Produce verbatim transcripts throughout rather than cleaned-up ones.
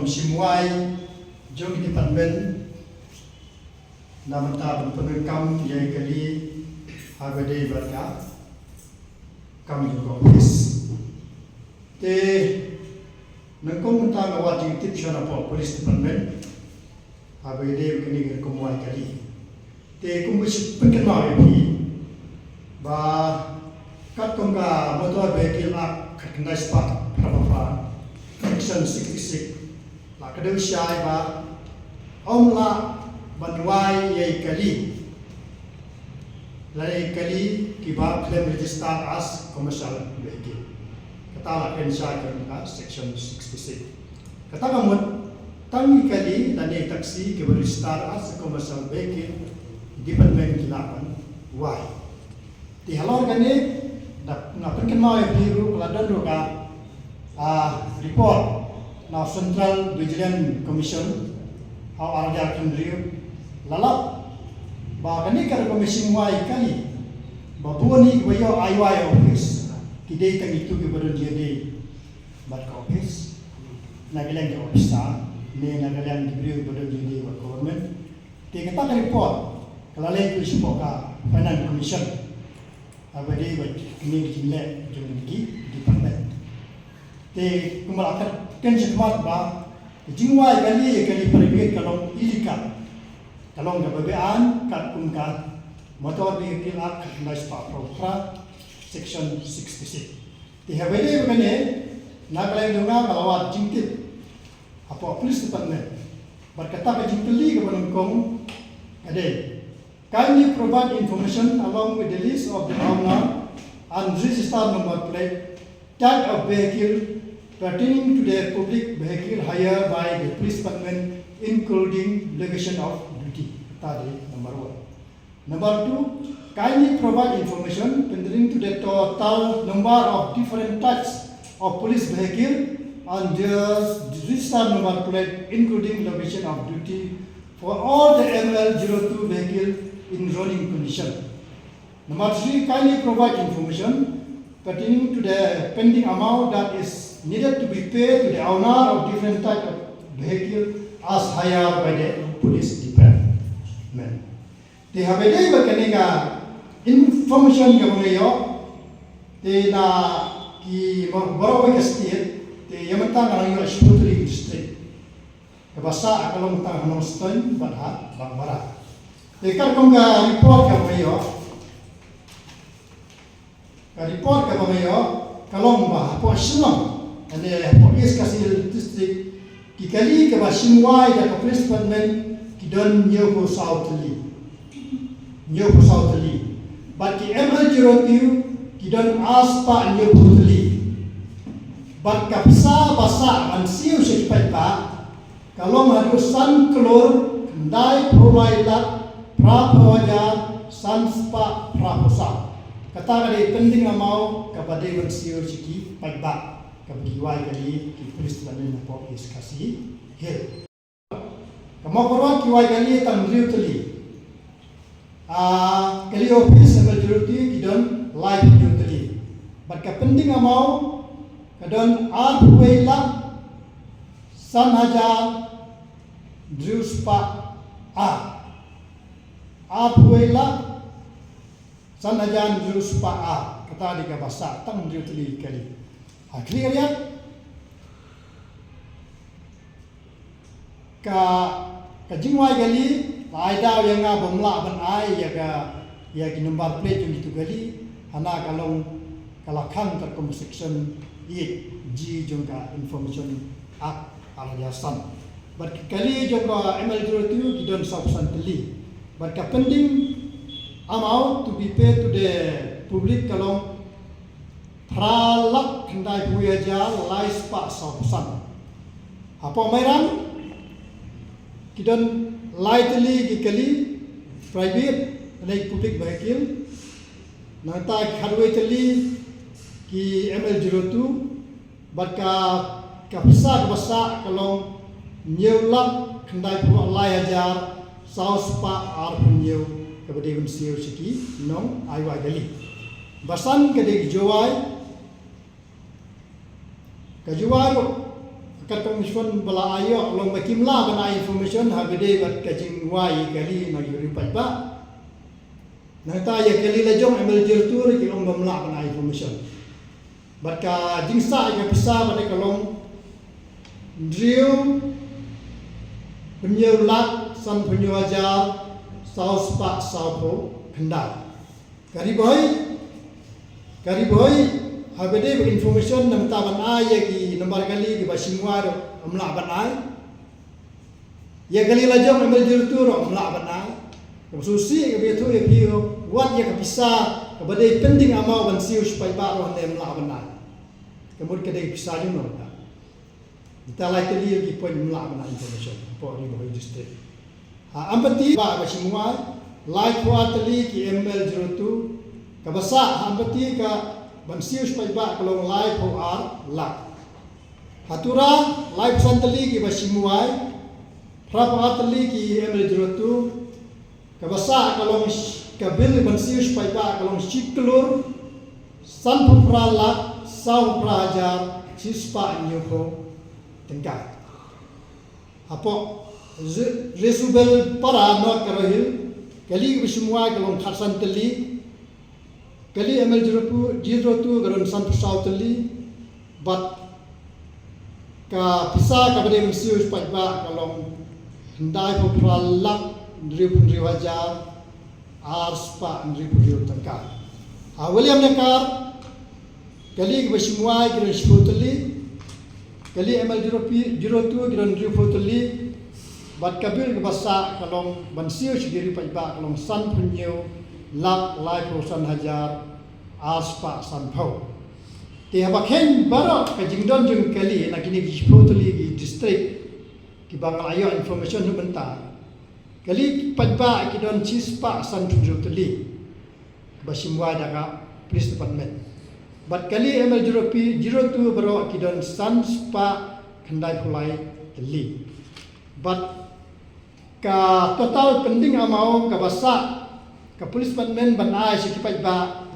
Shim wai jong ki department na bynta ban pyndonkam ïa i kali ha ba dei bad ka kam jong ka office. Te nyngkong mynta nga wad jingtip sha na pdeng police department ha ba dei kane ka rukom wai kali. Te kumba shu pynkynmaw ïa phi ba katkum ka Motor Vehicle Act khatkhyndai spah phra phra, section sixty six, la kdew shai ba ym lah ban wai ïa i kali lane i kali kiba khlem register as commercial vehicle. Kata la kren shai katkum ka section sixty six. Kata ka mut tang i kali lane i taxi kiba register as a commercial vehicle, i department ki lah ban wai. Te halor kane, nga pynkynmaw ïa phi ruh ka la don ruh ka, ah, report na Central Vigilance Commission ha u ar hajar khyndai la lap ba kane ka rukom shim wai kali ba bun hi kiba ïoh ai wai office ki dei tang itu kiba don ïadei bad ka office, na ka liang ki officer ne na ka liang ki briew ba don ïadei bad government. Te kata ka report ka la leit shapoh ka Finance Commission ha ba dei bad kine ki jingleh jong ki department. Te kumba la kren shakhmat ba ka jingwai kali ïa kali private ka long illegal, ka long kaba beaiñ katkum ka Motor Vehicle Act khatkhyndai spah phra phra, section sixty six. Te ha ba dei bad kane, na ka liang jong nga nga la wad jingtip hapoh police department bad kata ka jingkylli kaba nyngkong ka dei, kindly provide information along with the list of the owner and register number plate, type of vehicle pertaining to the public vehicle hire by the police department, including location of duty. Kata dei number one. Number two, kindly provide information pertaining to the total number of different types of police vehicle and their register number plate, including location of duty, for all the M L zero two vehicle in running condition. Number three, kindly provide information pertaining to the pending amount that is needed to be paid to the owner of different type of vehicle as hired by the police department. Te ha ba dei bad kane ka information kaba nga ïoh, te na ki baroh kawei ka state, te ïa mynta nga la ïoh shiphew tylli ki district. Kaba sah ka long tang ha Nongstoiñ bad ha Bangbara. Te katkum ka report kaba nga ïoh, ka report kaba nga ïoh ka long ba hapoh Shillong, lane hapoh East Khasi Hills District, ki kali kiba shim wai da ka police department ki don hynñiewphew saw tylli. Hynñiewphew saw tylli. Bad ki M L zero two ki don ar spah hynñiewphew tylli. Bad ka pisa ba sah ban siew sha ki paidbah ka long haduh san klur khyndaiphew lai lak phraphew hajar san spah phraphew saw. Kata ka dei pending amount kaba dei ban siew sha ki paidbah kaba ki wai kali ki police department hapoh East Khasi Hills. Ka Mawkyrwat ki wai kali tang hynriew tylli. Ah, kali office number zero two ki don laiphew hynñiew tylli. Bad ka pending amount ka don arphew wei lak san hajar hynriew spah ar. Arphew wei lak san hajar hynriew spah ar. Kata dei kaba sah tang hynriew tylli kali. Ha khlieh riat ka, ka jingwai kali la ai daw ïa nga ba ym lah ban ai ïa ka, ïa ki number plate jong kitu kali. Hana ka long ka la khang katkum section eight G jong ka Information Act ar hajar san. Bad ki kali jong ka M L zero two ki don sawphew san tylli. Bad ka pending amount to be paid to the public ka long phra lak khyndaiphew wei hajar lai spah sawphew san. Hapoh Mairang ki don lai tylli ki kali private lane public vehicle. Nangta ki khatwei tylli ki M L zero two. Bad ka, ka pisa kaba sah ka long hynñiew lak khyndaiphew lai hajar saw spah arphew hynñiew kaba dei ban siew sha ki nong ai wai kali. Ba san ka dei ka Jowai. Ka Jowai ruh ka Katkum information ba la ai ïoh long ba kim lah ban ai information ha kaba ïadei bad ka jingwai ïa kali na ki riew paidbah. Nangta ïa kali la jong M L Jyratu ruh ki ong ba ym lah ban ai information. Bad ka jingsah ïa ka pisa bad ka long hynriew phew lak sanphew hajar saw spah sawphew khyndai. Ka Ri Bhoi, ka Ri Bhoi, ha kaba ïadei bad information namar ban ai ïa ki nambar kali kiba shim wai ruh ym lah ban ai. Ïa kali la jong M L Jyratu ruh ym lah ban ai. Kaba sngewsih kaba ïathuh ïa phi ruh wat ïa ka pisa kaba dei pending amount ban siew sha paidbah ruh ym lah ban ai. Ka mut ka dei pisa jong nongda. Kita lai tylli ki point ym lah ban ai information hapoh Ri Bhoi District. Ha Ampati ba ba shim wai laiphew ar tylli ki M L Jyratu, kaba sah ha Ampati ka ban siew sha paidbah ka long laiphew ar lak. Ha Tura laiphew san tylli kiba shim wai, phraphew ar tylli ki M L Jyratu, kaba sah ka long sh-, ka bill ban siew sha paidbah ka long shi klur sanphew phra lak sawphew phra hajar shi spah hynñiewphew tyngka. Hapoh Re-, Resubelpara North Garo Hills, kali kaba shim wai ka long khatsan tylli, kali M L Jyratu, Jyratu ka don sanphew saw tylli, bad ka pisa kaba dei ban siew sha paidbah ka long hyndaiphew phra lak hynriewphew hynriew hajar ar spah hynriewphew hynriew tyngka. Ha Williamnakar, kali kaba shim wai ki don shiphew tylli, kali M L Jyratu, Jyratu ki don hynriewphew tylli, bad ka bill kaba sah ka long ban siew sha ki riew paidbah ka long sanphew hynñiew lak laiphew san hajar ar spah sanphew. Te haba kheiñ baroh ka jingdon jong kali na kine ki shiphew tylli ki district kiba nga la ïoh information na ka bynta, kali paidbah ki don shi spah sanphew hynriew tylli ba shim wai da ka police department. Bad kali M L Jyratu, Jyratu baroh ki don san spah khyndaiphew lai tylli. Bad ka total pending amount kaba sah ka police department ban ai sha ki paidbah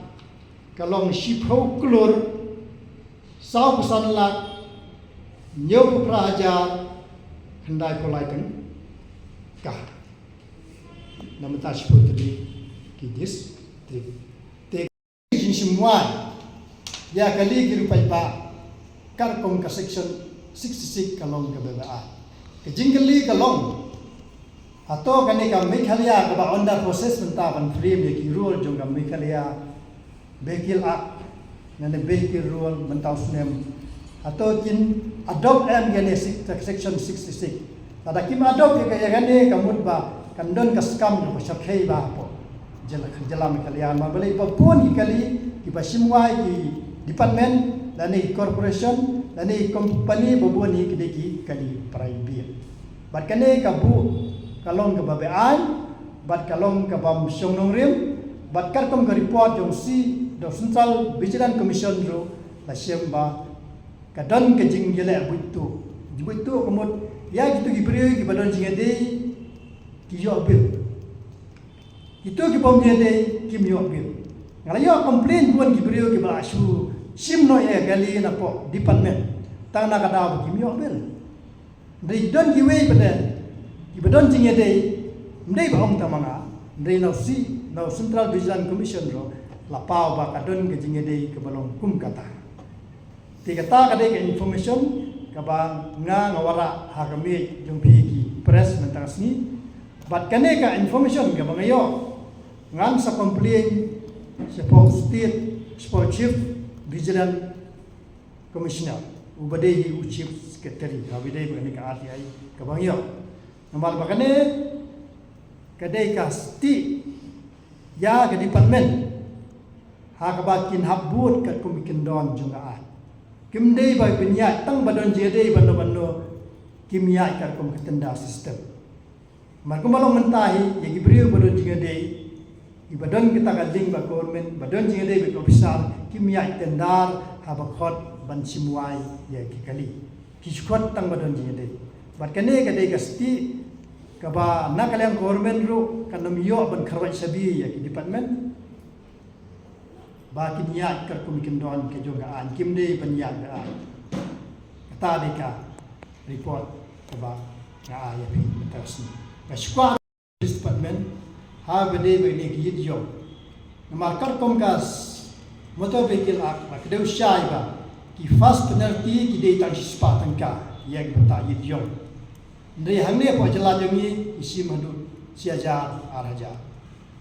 ka long shiphew klur sawphew san lak hynñiewphew phra hajar khyndaiphew lai tyngka. Na ka bynta shiphew tylli ki district. Te jingshim wai ïa kali ki riew paidbah katkum ka section sixty-six ka long kaba bha. Ka jingkylli ka long, hato kane ka Meghalaya kaba under process mynta ban frame ïa ki rule jong ka Meghalaya Vehicle Act, lane Vehicle Rule mynta u snem, hato kin adopt em ïa kane six-, section sixty-six? Lada kim adopt ïa ka, ïa kane ka mut ba kan don ka skam kaba shyrkhei bha hapoh jylla, jylla Meghalaya. Namar balei ba bun ki kali kiba shim wai ki department lane ki corporation lane ki company ba bun hi ki dei ki kali private. Bad kane ka buh ka long kaba beaiñ bad ka long kabym shong nongrim, bad katkum ka report jong C, jong Central Vigilance Commission ruh la shem ba ka don ka jingïaleh buit tuh. Jingbuit tuh ka mut ïa kito ki briew kiba don jingïadei ki ïoh bill. Kito kibym ïadei kim ïoh bill. Nga la ïoh complain bun ki briew kiba la shu shim noh ïa kali napoh department tang na ka daw ba kim ïoh bill. Hynrei don kiwei pat de kiba don jingïadei, ym dei ba ong tang ma nga, hynrei na u C, na u Central Vigilance Commission ruh la paw ba ka don ka jingïadei kaba long kum kata. Te kata ka dei ka information kaba nga, nga wanrah ha ka miej jong phi ki press mynta ka sngi. Bad kane ka information kaba nga ïoh, ngan sa complain shapoh State, shapoh Chief Vigilance Commissioner, uba dei hi u Chief Secretary, ha kaba ïadei bad kane ka R T I kaba nga ïoh. Namar ba kane ka dei ka stieh ïa ka department ha kaba kin hap bud katkum ki kyndon jong ka aiñ. Kim dei ba pynïaid tang ba don jingïadei bad no bad no, kim ïaid katkum ka tender system. Namar kumba long mynta hi, ïa ki briew ba don jingïadei, kiba don kita ka link bad government, ba don jingïadei bad ki officer, kim ïaid tender haba khot ban shim wai ïa ki kali. Ki shu khot tang ba don jingïadei. Bad kane ka dei ka stieh kaba na ka liang government ruh kan ym ïoh ban kharwait shabi ïa ki department ba kin ïaid katkum ki kyndon ki jong ka aiñ, kim dei ban ïaid bad aiñ. Kata dei ka report kaba nga ai ïa phi mynta ka sngi. Nga shu kwah Police Department ha ba dei ba ine ki ïit ïong. Namar katkum ka s- Motor Vehicle Act la kdew shai ba ki fast penalty ki dei tang shispah tyngka ïa ki bynta ïit ïong. Hynrei hangne hapoh jylla jong ngi ki shim haduh shi hajar ar hajar.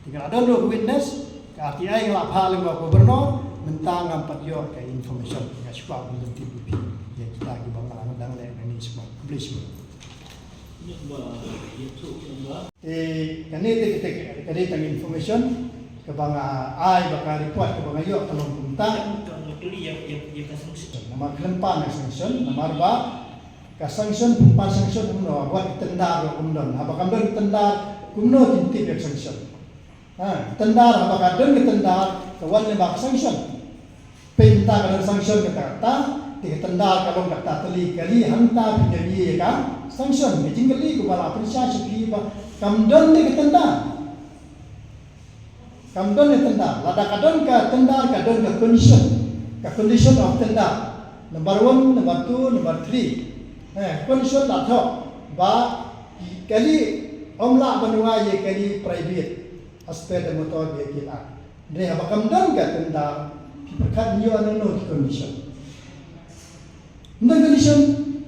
Te nga la don ruh witness, ka R T I nga la phah lyngba u Governor, mynta ngam pat ïoh ka information, nga shu kwah ban pyntip ïa phi ïa kita kiba nga la dang leh nangne shuwa. Khublei shibun. Te kane te ka dei tang information kaba nga ai, ba ka report kaba nga ïoh ka long kumta. Namar khlem pan ïa ka sanction, namar ba ka sanction, pynpan sanction kumno, wat ki tendar ruh ym don. Haba kam don ki tendar, kumno kin tip ïa ka sanction? Ha, tendar, haba ka don ka tendar, ka wan lyngba ka sanction. Pynta ka don sanction kata kata, te ka tendar ka long kata tylli, kali hangta pynjabi ïa ka sanction. Ka jingkylli kaba la pynshai sha phi ba kam don de ka tendar. Kam don ka tendar. Lada ka don ka tendar, ka don ka condition. Ka condition of tender. Number one, number two, number three. Eh, condition la thoh ba ki kali ym lah ban wai ïa kali private as per the Motor Vehicle Act. Hynrei haba kam don ka tender, ki pyrkhat ïa nangno ki condition. Ym don condition,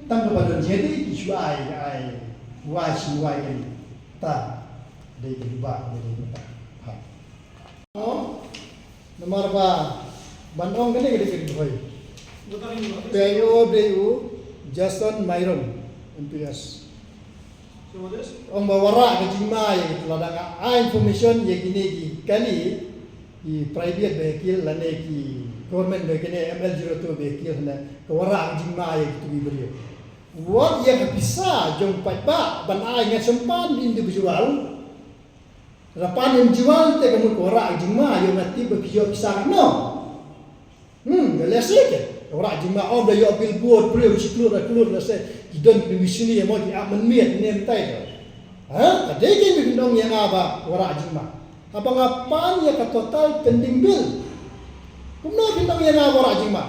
tang kaba don jingïadei ki shu ai, ai, wai shi wai kali. Ta dei ka jubab, dei ka jubab. Ha. Namar ba ban ong kane ka dei ka Ri Bhoi. P I O dei u Jason Myrom, M P S. Ong ba wanrah ka jingma ïa kita, lada nga ai information ïa kine ki kali, ki private vehicle lane ki government vehicle, M L zero two vehicle, hynrei ka wanrah ka jingma ïa kita ki briew. Wat ïa ka pisa jong paidbah ban ai, nga shem pan individual. Lada pan individual te ka mut ka wanrah ka jingma, ïoh nga tip ba ki ïoh pisa katno. Hmm, ka lehse ka wanrah ka jingma, ym da ïoh billboard briew shi klur ar klur, lehse ki don ki mishini mo, ki ap mynmiet ne mynta ïa ka. Ha, ka dei kein ba phin ong ïa nga ba wanrah ka jingma. Haba nga pan ïa ka total pending bill, kumno phin ong ïa nga wanrah ka jingma?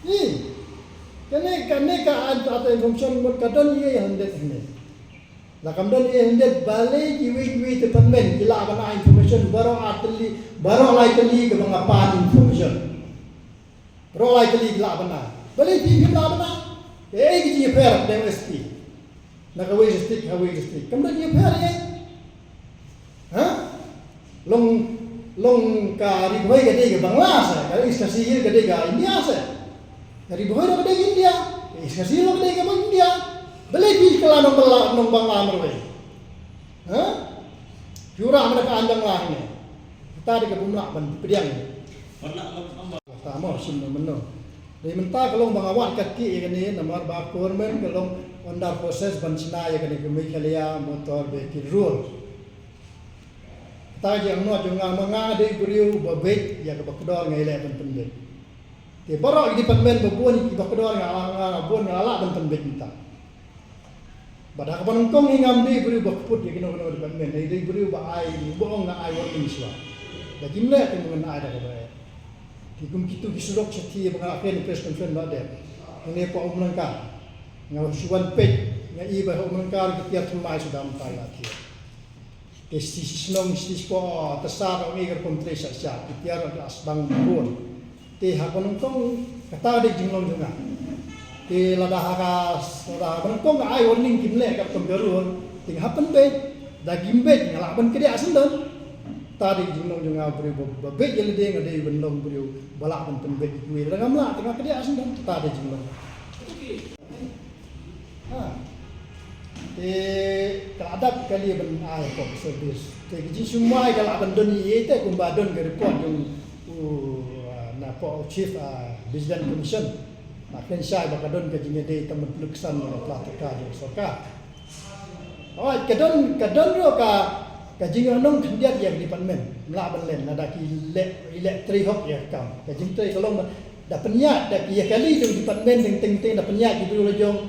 Ih, kane, kane ka ata information mut ka don ïa hyndet hyndet. La kam don ïa hyndet, balei kiwei kiwei department ki lah ban ai information baroh ar tylli, baroh lai tylli kaba nga pan information. Baroh lai tylli ki lah ban ai. Balei phi phim lah ban ai? Kaei ka jingïapher na u S P? Na kawei district ha kawei district, kam don jingïapher ïa. Ha? Long, long ka Ri Bhoi ka dei ka Bangla se, ka East Khasi Hills ka dei ka India se. Ka Ri Bhoi ruh ka dei ka India, ka East Khasi Hills ruh ka dei ka India. Balei phi kylla nong Bangla, nong Bangla marwei? Ha? Phi wanrah mynta ka aiñ Bangla hangne. Kata dei ka bym lah ban pdiang. Kata mo shim na mynno. Dei mynta ka long ba nga wad katki ïa kane, namar ba government ka long under process ban shna ïa kane ka Meghalaya Motor Vehicle Rule. Kata jingangnud jong nga, ma nga dei briew ba beit ïa kaba kordor, nga ïaleh ban pynbeit. Te baroh ki department ba bun kiba kordor nga la, nga bun nga la lah ban pynbeit mynta. Bad ha kaba nyngkong hi ngam dei briew ba kput ïa kino kino department, nga dei briew ba ai, ba ong nga ai warning shuwa. Da kim leh te ngan ai da kaba eh. Te kum kito ki surok shathie ba nga la kren press conference ba dep. Hangne hapoh Umlangkar. Nga shu wan peit, nga i ba ha Umlangkar ki tiar thymmai suda mynta la tiar. Te shi shnong shi shnong, te sa ong i ka rukom trei sha sha, ki tiar la sdang bun. Te ha kaba nyngkong kata ka dei jinglong jong nga. Te lada ha ka, lada ha kaba nyngkong nga ai warning kim leh katkum ka rule, te nga hap pynbeit, da kim beit nga lah ban kdiah shen don. Kata dei jinglong jong nga, briew ba, ba beit ïa lade, nga dei ban long briew ba lah ban pynbeit ïa kiwei, lada ngam lah te nga kdiah shen don. Kata dei jinglong. Ha. Te ka la dap kali ban ai hapoh ka service. Te ka jingsumar ka lah ban don ïa ite kumba don ka report jong u, ah, na hapoh u Chief, ah, Vigilance Commission. La kren shai ba ka don ka jingïadei tang ban pynlut ksan ïa ka pla tyngka jong ka sorkar. Hooid, ka don, ka don ruh ka, ka jingïohnong khyndiat ïa ka department. Ym lah ban len, lada ki leh, ki leh trei hok ïa ka kam. Ka jingtrei ka long ban Da pynïaid, da ki ïa kali jong department teng teng teng, da pynïaid ki briew la jong,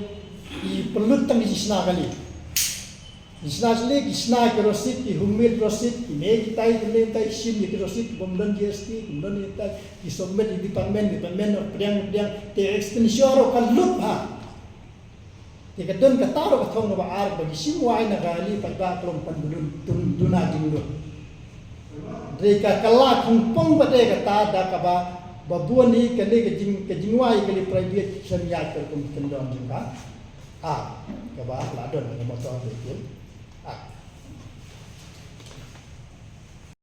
ki pynlut tang ki shna kali. Ki shna shlei, ki shna ki rosit, ki humit rosit, ki ne ki tai, ki ne tai, shim ki rosit, ki bym don G S T, ki bym don ki tai, ki submit ki department, department of pdiang, pdiang, te expenditure ka lut ha. Te ka don kata ruh ka thong ba ar ba ki shim wai na ka li paidbah ka long pan dun, dun, duna jinglut. Dei ka kylla khongpong ba dei kata da kaba, ba bun hi ka ne ka jing, ka jingwai ka li private shen ïa ka kum kyndon jingka. Ah, kaba la don ka motor vehicle. Ah,